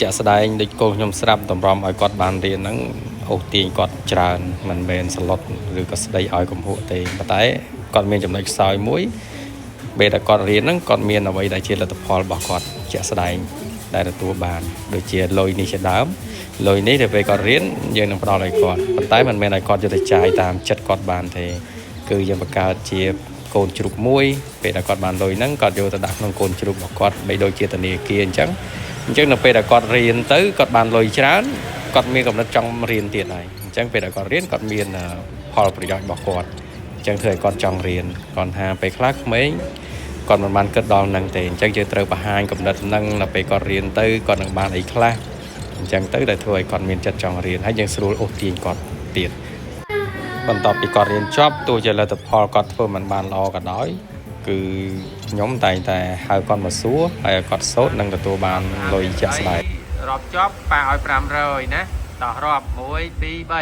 ជាក់ស្ដែងដូចកូនខ្ញុំស្រាប់តម្រាំឲ្យគាត់បានរៀនហ្នឹងអូសទាញគាត់ច្រើនមិនមែនសឡុតឬក៏ស្ដីឲ្យកំហួកទេប៉ុន្តែគាត់មានចំណុចខ្សោយមួយពេលដែលគាត់រៀនហ្នឹងគាត់មានអ្វីដែលជាលទ្ធផលរបស់គាត់ជាក់ស្ដែងដែលទទួលបានដូចជាលុយនេះជាដើមលុយនេះដល់ពេលគាត់រៀនយើងនឹងផ្ដល់ឲ្យគាត់ប៉ុន្តែមិនមែនឲ្យគាត់យកទៅចាយតាមចិត្តគាត់បានទេគឺយើងបង្កើតជាកូនជ្រូកមួយពេលដែលគាត់បានលុយហ្នឹងគាត់យកទៅដាក់ក្នុងកូនជ្រូករបស់គាត់បីដូចជាធនាគារអញ្ចឹង អញ្ចឹងនៅពេលដែលគាត់រៀនទៅគាត់បានលុយច្រើនគាត់មានកំណត់ចង់រៀនទៀតហើយអញ្ចឹងពេលដែលគាត់រៀនគាត់មានផលប្រយោជន៍របស់គាត់អញ្ចឹងធ្វើឲ្យគាត់ចង់រៀនគាត់ថាពេលខ្លះក្មេងគាត់មិនបានគិតដល់នឹងទេអញ្ចឹងយើងត្រូវបង្ហាញកំណត់នឹងដល់ពេលគាត់រៀនទៅគាត់នឹងបានអីខ្លះអញ្ចឹងទៅដែលធ្វើឲ្យគាត់មានចិត្តចង់រៀនហើយយើងស្រួលអូសទាញគាត់ទៀតបន្ទាប់ពីគាត់រៀនចប់ទោះជាលទ្ធផលគាត់ធ្វើមិនបានល្អក៏ដោយគឺខ្ញុំតែងតែហៅគាត់មកសួរហើយឲ្យគាត់សូត្រនិងទទួលបានលុយជាក់ស្ដែង រាប់ចប់ប៉ាឲ្យ500ណាតោះរាប់1 2 3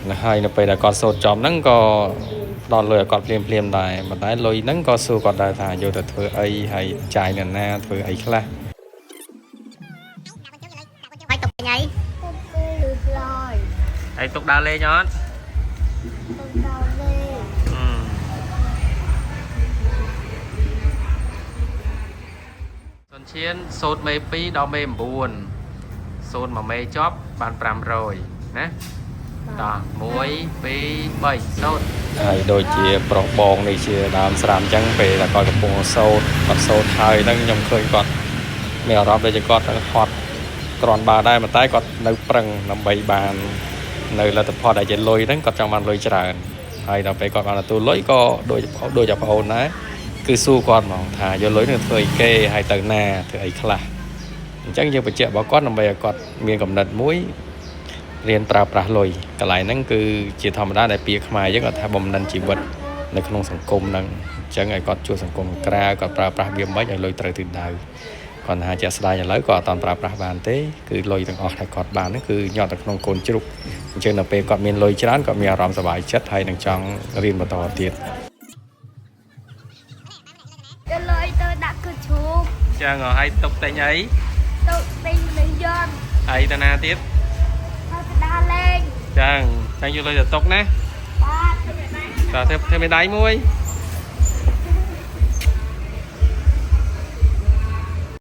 ណាហើយនៅពេលដែលគាត់សូត្រចប់ហ្នឹងក៏ផ្ដល់លុយឲ្យគាត់ភ្លាមភ្លាមៗដែរប៉ុន្តែលុយហ្នឹងក៏សួរគាត់ដែរថាយកទៅធ្វើអីហើយចាយនៅណាធ្វើអីខ្លះ ហើយទុកញ៉ៃ ទុកគេលឺផ្លយ ហើយទុកដើរលេងអត់ ទុកដល់លេង អឺសុនឈៀនសូត្រមេ2ដល់មេ9សូត្រមួយមេចប់បាន500ណាតោះ1 2 3សូត្រ ហើយដូចជាប្រុសបងនេះជាដើមស្រាំអញ្ចឹងពេលដែលគាត់កំពុងសូត្រគាត់សូត្រហើយហ្នឹងខ្ញុំឃើញគាត់មានអារម្មណ៍ដូចជាគាត់នឹងហត់ក្រាន់បើដែរប៉ុន្តែគាត់នៅប្រឹងដើម្បីបាននៅលទ្ធផលដែលជាលុយហ្នឹងគាត់ចង់បានលុយច្រើនហើយដល់ពេលគាត់បានទទួលលុយក៏ដូចដូចជាប្អូនដែរគឺសួរគាត់ហ្មងថាយកលុយនឹងធ្វើអីគេហើយទៅណាធ្វើអីខ្លះអញ្ចឹងយើងបញ្ជាក់របស់គាត់ដើម្បីឲ្យគាត់មានកំណត់មួយ រៀនប្រើប្រាស់លុយកន្លែងហ្នឹងគឺជាធម្មតាដែលពាក្យខ្មែរយើងគាត់ថាបំណិនជីវិតនៅក្នុងសង្គមហ្នឹងអញ្ចឹងឲ្យគាត់ជួសសង្គមក្រៅគាត់ប្រើប្រាស់វាមិនឲ្យលុយត្រូវទិសដៅគាត់ថាជាក់ស្ដែងឥឡូវគាត់អត់តាន់ប្រើប្រាស់បានទេគឺលុយទាំងអស់ដែលគាត់បានហ្នឹងគឺញាត់ទៅក្នុងកូនជ្រូកអញ្ចឹងដល់ពេលគាត់មានលុយច្រើនគាត់មានអារម្មណ៍សប្បាយចិត្តហើយនឹងចង់រៀនបន្តទៀត ទៅលុយទៅដាក់គឺជ្រូក ចឹងហើយទុកទិញអី ទៅទិញមនុស្សយន្ត ហើយតាណាទៀត ហើយទៅដើរលេង ចឹងចឹងយកលុយទៅទុកណា បាទ តោះធ្វើធ្វើមេដៃមួយ